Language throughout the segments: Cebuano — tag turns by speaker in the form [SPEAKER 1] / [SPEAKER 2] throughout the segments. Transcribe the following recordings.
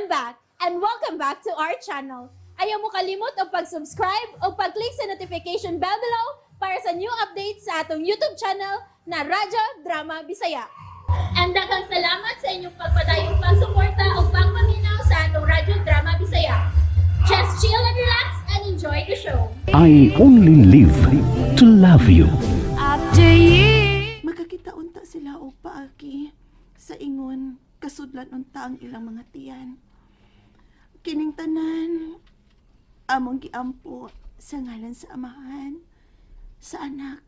[SPEAKER 1] I'm back and welcome back to our channel. Ayaw mo kalimot og pag-subscribe o pag-click sa notification bell below para sa new updates sa atong YouTube channel na Radyo Drama Bisaya. And daghang salamat sa inyong pagpadayong pagsuporta o pagpaminaw sa atong Radyo Drama Bisaya. Just chill and relax and enjoy the show.
[SPEAKER 2] I only live to love you.
[SPEAKER 3] After you.
[SPEAKER 4] Magkakita unta sila og paagi sa ingon kasudlan unta ang ilang mga tiyan. Kining tanan among giampo sa ngalan sa Amahan, sa Anak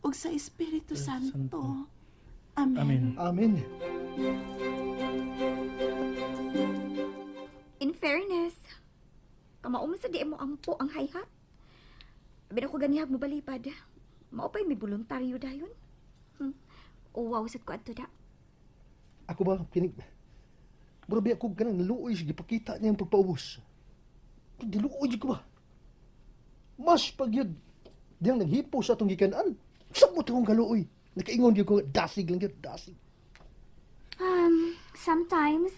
[SPEAKER 4] ug sa Espiritu Santo. Amen.
[SPEAKER 5] Amen.
[SPEAKER 6] Amen.
[SPEAKER 3] In fairness, kamao man sa di mo ampo ang hayhat. Abi na ko ganihag mo balipad. Mao pa'y may voluntaryo dayon. Uwaw sad ko adto da.
[SPEAKER 6] Ako ba, kinig... Mura biya ko ganang naluoy siya, gipakita niya ang pagpaubos. Diluoy ko ba? Mas pag yun, diyang naghipo sa atong gikanan. Sabot akong kaluoy. Nakaingon yun ko, dasig lang yun, dasig.
[SPEAKER 3] Sometimes,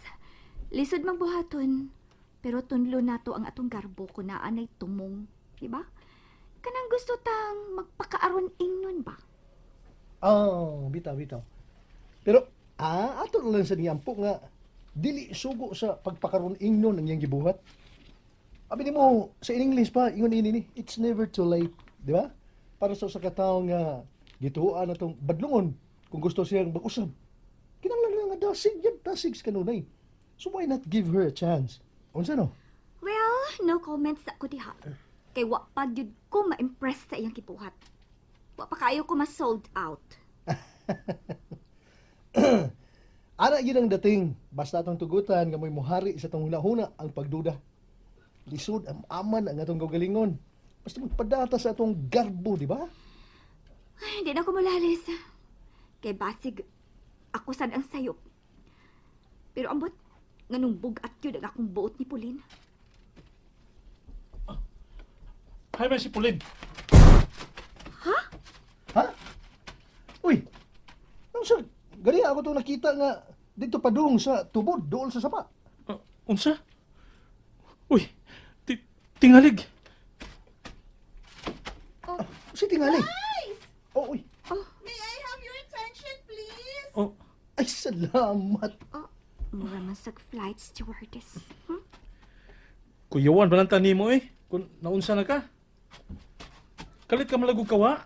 [SPEAKER 3] lisod magbuhaton. Pero tunlo nato ang atong garbo kung naa nay tumong. Diba? Kanang gusto tang magpakaaron ingnon ba?
[SPEAKER 6] Ah, bitaw, bitaw. Pero, ato na lang sa niyampo nga, dili sugo sa pagpakaroon ingnon ang iyang gibuhat. Abi nimo sa in English pa, ingon ini ni, it's never too late, di ba? Para sa usa ka tawo nga gituoan na tong badlungon kung gusto siyang mag-usab. Kinahanglan lang nga dasig yan, dasig sa kanunay. So why not give her a chance? Unsa no?
[SPEAKER 3] Well, no comments sa ko diha. Kay wa pa gyud ko ma-impress sa iyang gibuhat. Wa pa kaayo ko ma-sold out.
[SPEAKER 6] Ana gyud ang dating, basta atong tugutan nga mo'y muhari sa atong hunahuna ang pagduda. Lisod ang aman ang atong kaugalingon. Basta magpadata sa atong garbo, di ba?
[SPEAKER 3] Ay, hindi na ko mulalis. Kay basig, ako sad ang sayop. Pero ambot, nganong bugat yun ang akong buot ni Pauline.
[SPEAKER 5] Hi, man si Pauline.
[SPEAKER 6] Ha? Uy! Ano sir? Gani ako itong nakita nga dito padung sa tubod, dool sa sapa.
[SPEAKER 5] Unsa? Uy, tingalig.
[SPEAKER 6] Si tingali. Oh, uy.
[SPEAKER 4] May I have your attention, please?
[SPEAKER 5] Oh,
[SPEAKER 6] Ay, salamat.
[SPEAKER 3] Oh, mura man sa flight stewardess.
[SPEAKER 5] Kuyawan ba lang tani mo eh? Kung naunsa na ka? Kalit ka malagog kawa?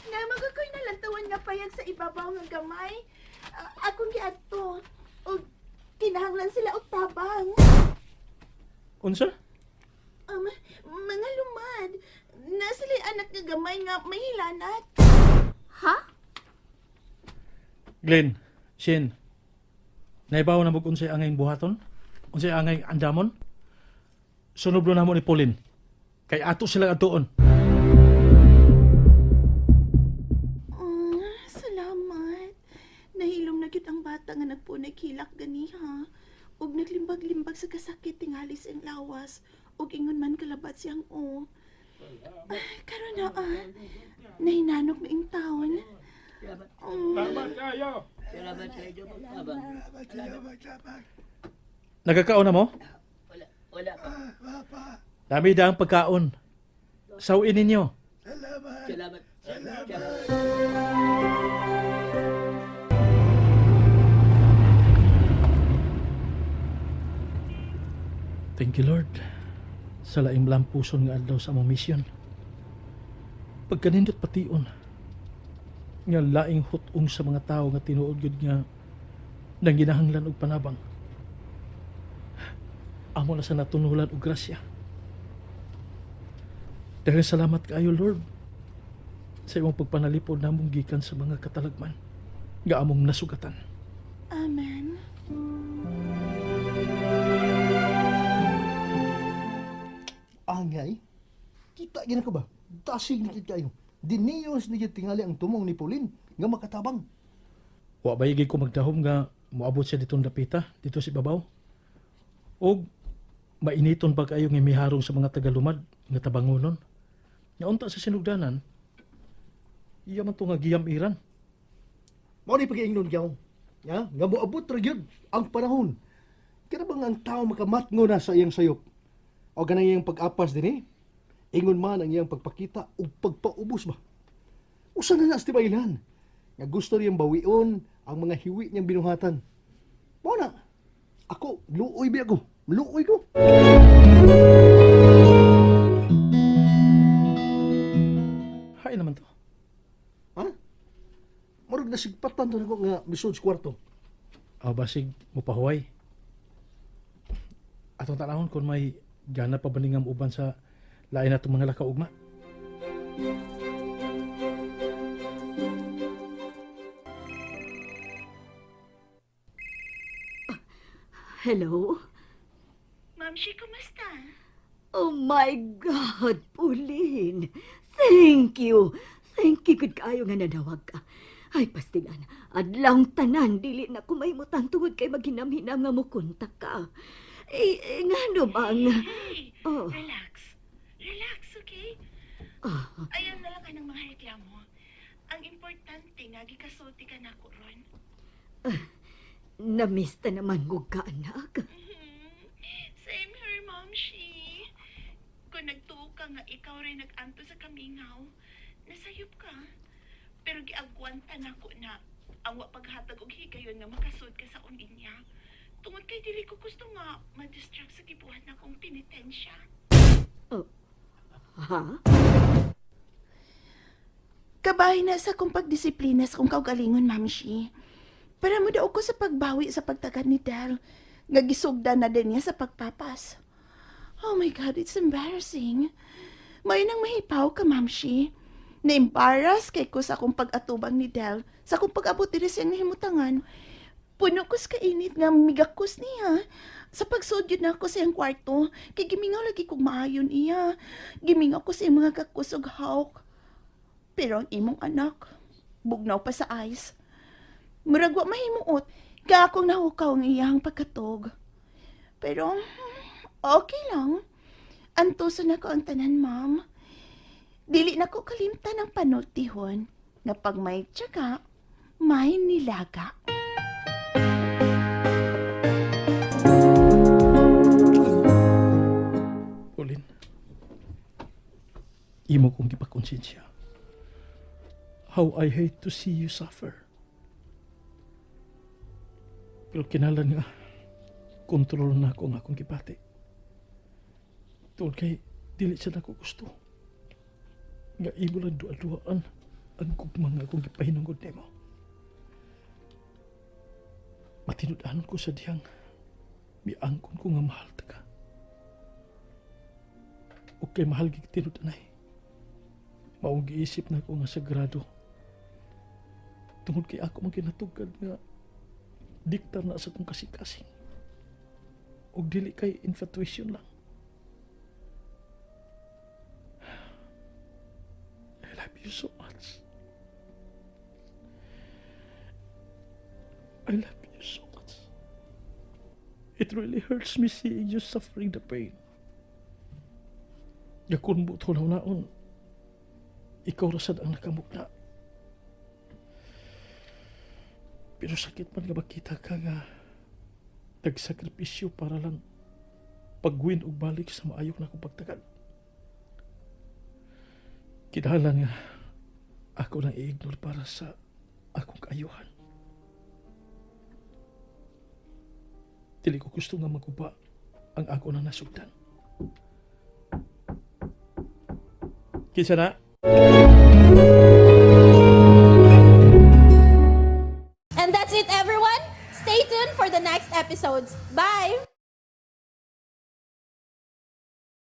[SPEAKER 4] Nga magakoy nalantawan nga payag sa ibabaw nga gamay. Ah, akong giadto og kinahanglan sila og tabang.
[SPEAKER 5] Unsa?
[SPEAKER 4] Mga lumad, na sila anak nga gamay nga may hilanat.
[SPEAKER 3] Ha?
[SPEAKER 5] Glenn, Shin, naibaw na mo unsay angay buhaton? Unsay angay andamon? Sunod na mo ni Pauline. Kay ato sila atuon.
[SPEAKER 4] Salamat. Nahilom na gyud ang bata nga nagpunay kilak ganiha. Ug naglimbag-limbag sa kasakit tingali sa iyang lawas. Ug ingon man kalabat siyang o. Ay, karon na ah. Nahinanok na ing taon.
[SPEAKER 5] Nagkakaon na mo? Wala, wala pa. Dami da ang pagkaon. Sawin ninyo. Salamat. Thank you, Lord. Sa laing lampuson nga adlaw sa among mission. Pagkanindot pation nga laing hutong sa mga tao nga tinuod gyud nga nangginahanglan og panabang amo na sa natunulan og grasya. Dahil salamat kaayo Lord sa imong pagpanalipod namong gikan sa mga katalagman nga among nasugatan.
[SPEAKER 4] Amen.
[SPEAKER 6] Angay? Kita gina ko ba? Dasig na gid kayo. Diniyos ni gid tingali ang tumong ni Pauline nga makatabang.
[SPEAKER 5] Wa ba ko magdahom nga moabot siya ditong dapita dito sa ibabaw? Og mainiton pa kayo nga miharong sa mga tagalumad nga tabangonon. Nga unta sa sinugdanan, iya man to nga giyam-iran.
[SPEAKER 6] Mao ni pag-iingnon kyaw. Ya, nga moabot ra gyud ang panahon. Kaya bang ang tao makamatngo na sa iyang sayop? O ganang iyang pag-apas din eh? Ingon man ang iyang pagpakita o pagpaubos ba? Usa na na sa tibaylan. Nga gusto niyang bawion ang mga hiwi niyang binuhatan. Mao na, ako, luoy bi ako. Luoy ko.
[SPEAKER 5] Hay naman to.
[SPEAKER 6] Ha? Murag nasigpatan to nako nga misod sa kwarto.
[SPEAKER 5] Aw basig mupahuway. Atong tanahon kung may gana pa ba ni nga uban sa lain natong mga lakaw ugma.
[SPEAKER 3] Hello?
[SPEAKER 4] Ma'am, she, kumusta?
[SPEAKER 3] Oh my God, Pauline! Thank you! Thank you, good kaayo nga nadawag ka. Ay, pastilan, adlawng tanan, dili na kumahimutan tungod kay maghinam-hinam nga mukontak ka. Eh, eh ngano bang...
[SPEAKER 4] Hey,
[SPEAKER 3] Oh.
[SPEAKER 4] relax. Relax, okay?
[SPEAKER 3] Ah,
[SPEAKER 4] Ayaw na lang ka ng mga reklamo. Ang importante nga, gikasulti ka na ko ron.
[SPEAKER 3] namiss ta naman mo ka, anak.
[SPEAKER 4] Same here, Ma'am Shi. Kung nagtuo ka nga, ikaw rin nag-anto sa kamingaw, nasayop ka. Pero giagwanta na ko na ang wa paghatag og higayon nga makasud ka sa akong linya. Tungod kay dili ko gusto nga ma-distract sa gibuhat na akong penitensya.
[SPEAKER 3] Ha?
[SPEAKER 4] Kabahin na sa akong pagdisiplina sa akong kaugalingon, Ma'am Shi. Para mo daw ko sa pagbawi sa pagtagad ni Del. Nga gisugda na din niya sa pagpapas. Oh my God, it's embarrassing. May nang mahipaw ka, Ma'am Shi. Na-embarrass kay ko sa akong pag-atubang ni Del. Sa akong pag-abot diri siyang nahimutangan. Puno ko sa kainit nga migakos niya. Sa pagsud yun na ako sa iyang kwarto, kay gimingaw lagi kog maayon iya. Gimingaw ko sa iyang mga gakos og hawk. Pero ang imong anak, bugnaw pa sa ice. Murag wa mahimuot, ka akong nahukaw ang iyang pagkatog. Pero, okay lang. Antuso na ko ang tanan, ma'am. Dili na ko kalimtan ang panultihon nga pag may tiyaga, may nilaga.
[SPEAKER 5] Pauline, imo kong gipakonsensya. How I hate to see you suffer. Pero kinahanglan nga, kontrol na ako ang akong gibati. Tungod kay, dili siya nako gusto. Nga imo lang duwa-duwaan ang gugma nga akong gipahinungod nimo. Matinud-anon ko sa diyang miangkon ko nga mahal ta ka. Ug kay mahal gid tinud-anay. Maong giisip na ko nga sagrado. Tungod kay ako man kinatugad nga diktar na sa akong kasing-kasing. Ug dili kay infatuation lang. I love you so much. I love you so much. It really hurts me seeing you suffering the pain. Nga kung buto naon, ikaw rasad ang nakamukna. Pero sakit man nga makita ka nga nagsakripisyo para lang pagwin og balik sa maayok na akong pagtagad. Kinahanglan nga ako lang i-ignore para sa akong kaayuhan. Dili ko gusto nga maguba ang ako na nasugdan. Kinsa na?
[SPEAKER 1] And that's it, everyone. Stay tuned for the next episodes. Bye!